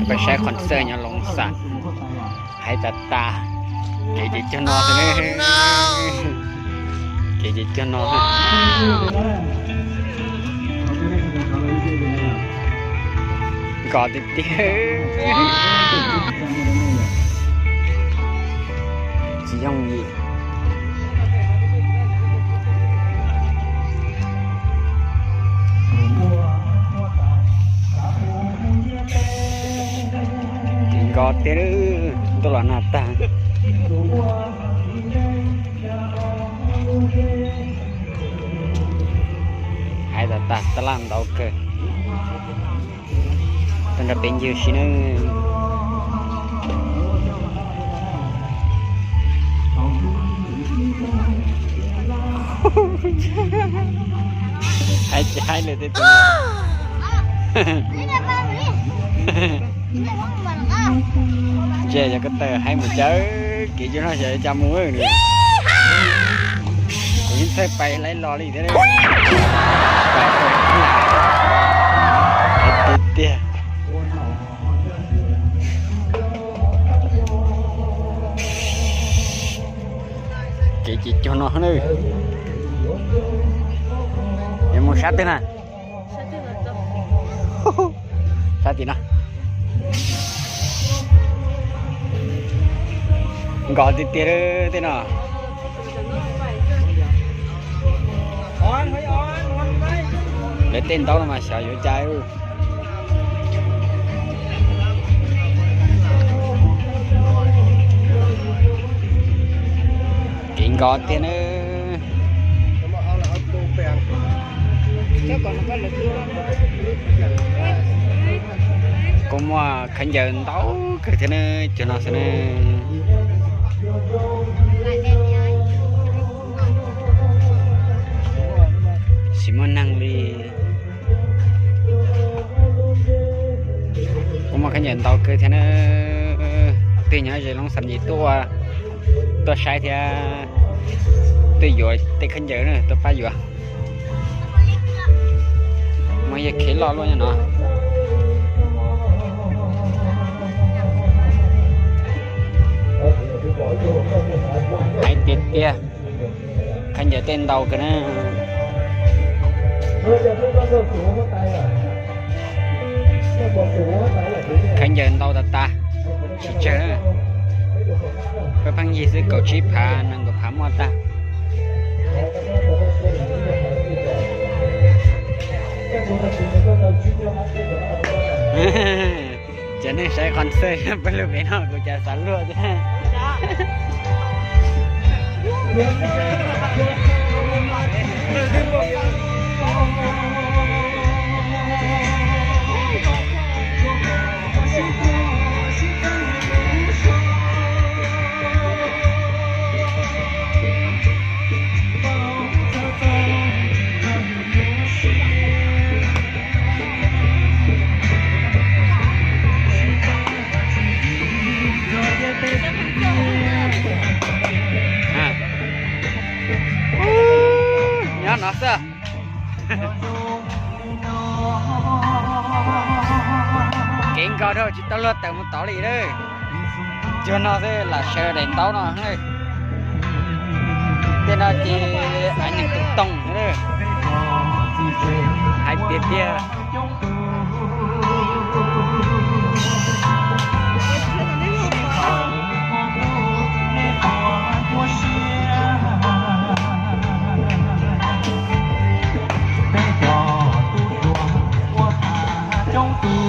Peb saib concert nyob Looj Xam, hais tas tas, kev ces cog no xwb ne, kev ces cog no, nkos tiag tiag, tsis yooj yim. Kev nkos tiag, ntuj los nag tag. Hais tas tas, tab laj ntau kawg. Tuaj nrog peb ncig si na. Hais tsis hais lawm tej tus. Ntsia yog ko taw hais mus cawv, kev cov no xyov cas mus nws. Kuv yeej txhawj pais laib los li thiab. Hais tiag tiag. Kev ces cog no na. Yuav mus sab twg na? Sab tim no. Nkos tiag tiag tej no. Lawv tej ntaub no mas xyov yuav cas. Kev nkos tiag na. Kuj muaj khaub ncaws ntau kawg thiab na, cov no xwb na. Tsis muaj neeg li. Kuj muaj khaub ncaws ntau kawg thiab na. Twg nyob ze Looj Xam Nyim tuaj, tuaj saib thiab, tuaj yuav tej khaub ncaws na, tuaj pab yuav. Muaj yog kev loj luaj nyob no. Hais tiag tiag, khaub ncaws tej ntau kawg na. Khaub ncaws ntau tas tas, tsis tsawg na. Peb pheej yig xwb, kaum tsib phav nees nkaum phav muaj tag. Cov neeg saib concert peb lub pem no kuv cas xav luag thiab. Nyob no xwb. Kev nkos dhau tsis tau luag tawm mus tod li lawm. Cuag no xwb lam sawv daim ntaub no. Tej no ces av nyeem tus toog. Hais tiag tiag. Peb cov tub hluas ua tag coob tus,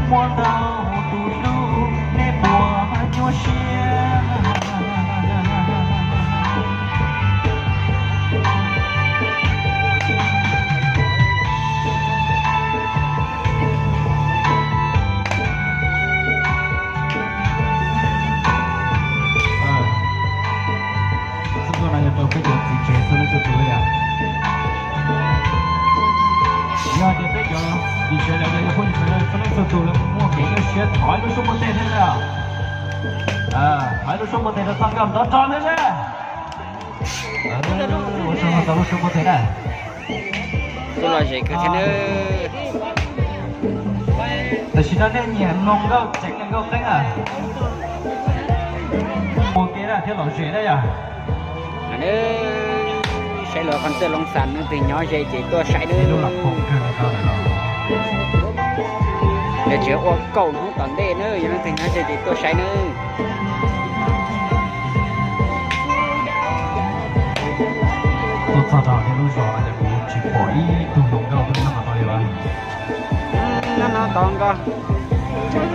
muaj ntau tus hlub, nej puas nyuaj siab? Txij no yog rau peb cov txiv tsev txhua leej txhua tus li os. Yog tias peb cov txiv tsev los yog phooj ywg sawv daws txhua leej txhua tus lawv muaj kev nyuaj siab thov ib lub suab npuaj teg thiab na. Thov ib lub suab npuaj teg rau txoj nkauj ntawd rau thiab na. Ua tsaug ntau lub suab npuaj teg na. Tuaj lom zem kawg thiab nawb. Tam sim no nej nyiam mloog nkauj tseev nkauj qeeb a? Ua ke thiab lom zem na yom. Saib lawv qhov ntxwj loo xam, leej twg nyob ze ces tuaj saib nawb. Lawv tseem ua kaum hnub tom ntej nawb, yog leej twg nyob ze ces tuaj saib nawb. Tuaj txog rau nej lub zos no ces kuv tsis pom ib tug hluas nkauj twg nyob no tau li as. Nyob no tau nkauj. Txhob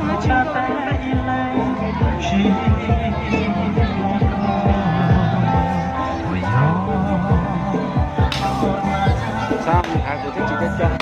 mus hav kuv twb tsis coj coj.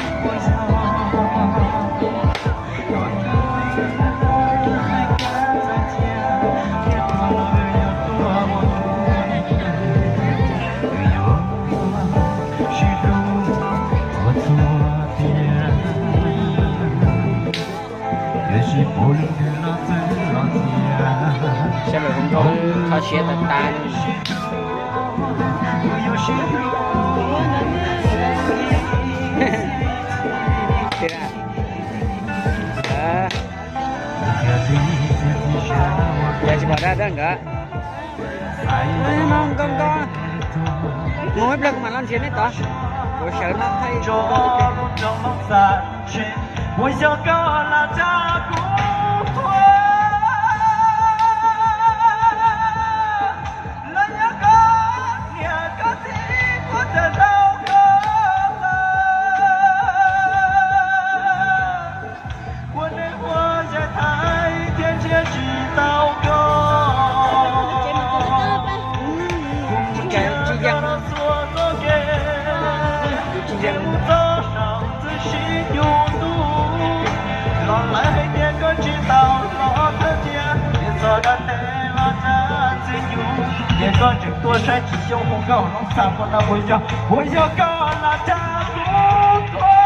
Saib lawv hu nkauj kho siab tas tas. Yog tsis pom dab dab nkawd. Nkauj nkauj, mus ib pliag kuv mam los nrhiav neb tod. Kuv sawv no thaij. Ces koj tseem tuaj saib tsis xyoob hu nkauj hloov txhaj puas no puas yog, puas yog koj los tsa kuv tuaj.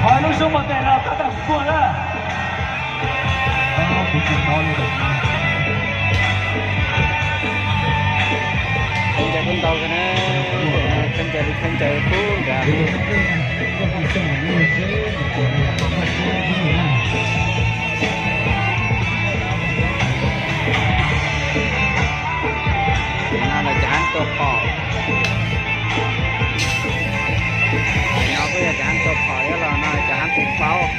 Qhov lub xyoob pov tes no tab tom kuaj na. Kheej cai kub ntau na, kheej cai li kheej cai kub nrad. No los cov hab tua phom. No kuj yog cov hab tua phom thiab los no cov hab tus paub.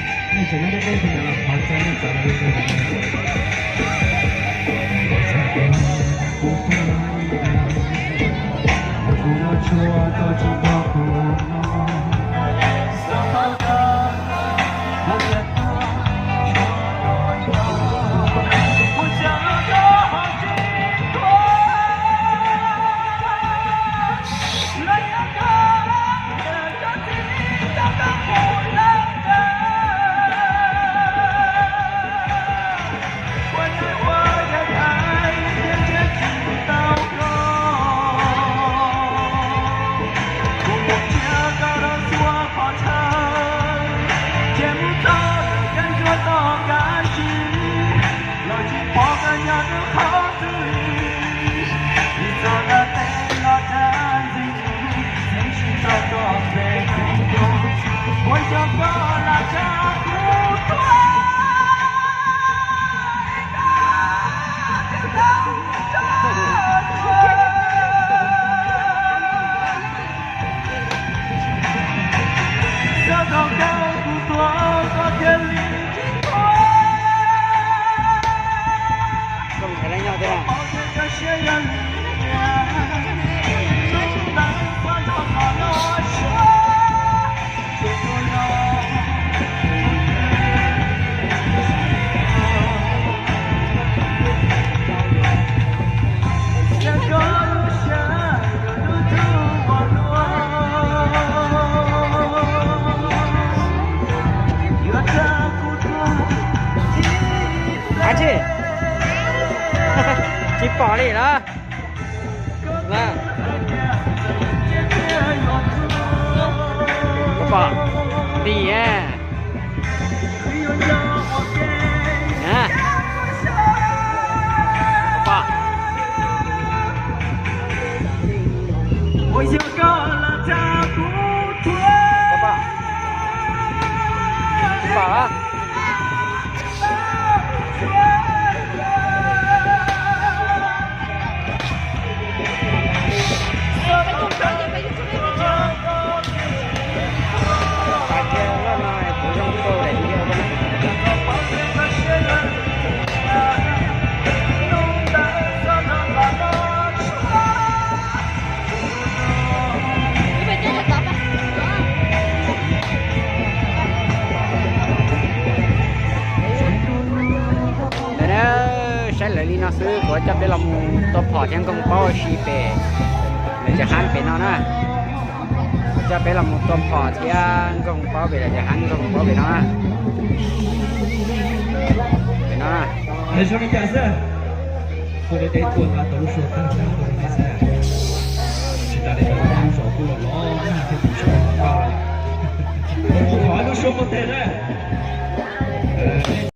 Tsis pom li los? Pom tim. Pom. Saib lawv li no xwb, kuv coj peb los mus tua phom thiab nkoog paub ua si pem lawv cov hab pem no na. Kuv coj peb los mus tua phom thiab nkoog paub pem lawv cov hab nkoog paub pem no na. Pem no na. Ua deb deb tuaj tau lub suab tag tag tuaj li nej xwb. Tsis tas li ntawd lub zos kuj los los nag thiab tus tsis tau koj lawm. Kuv thov lub suab muaj teg na.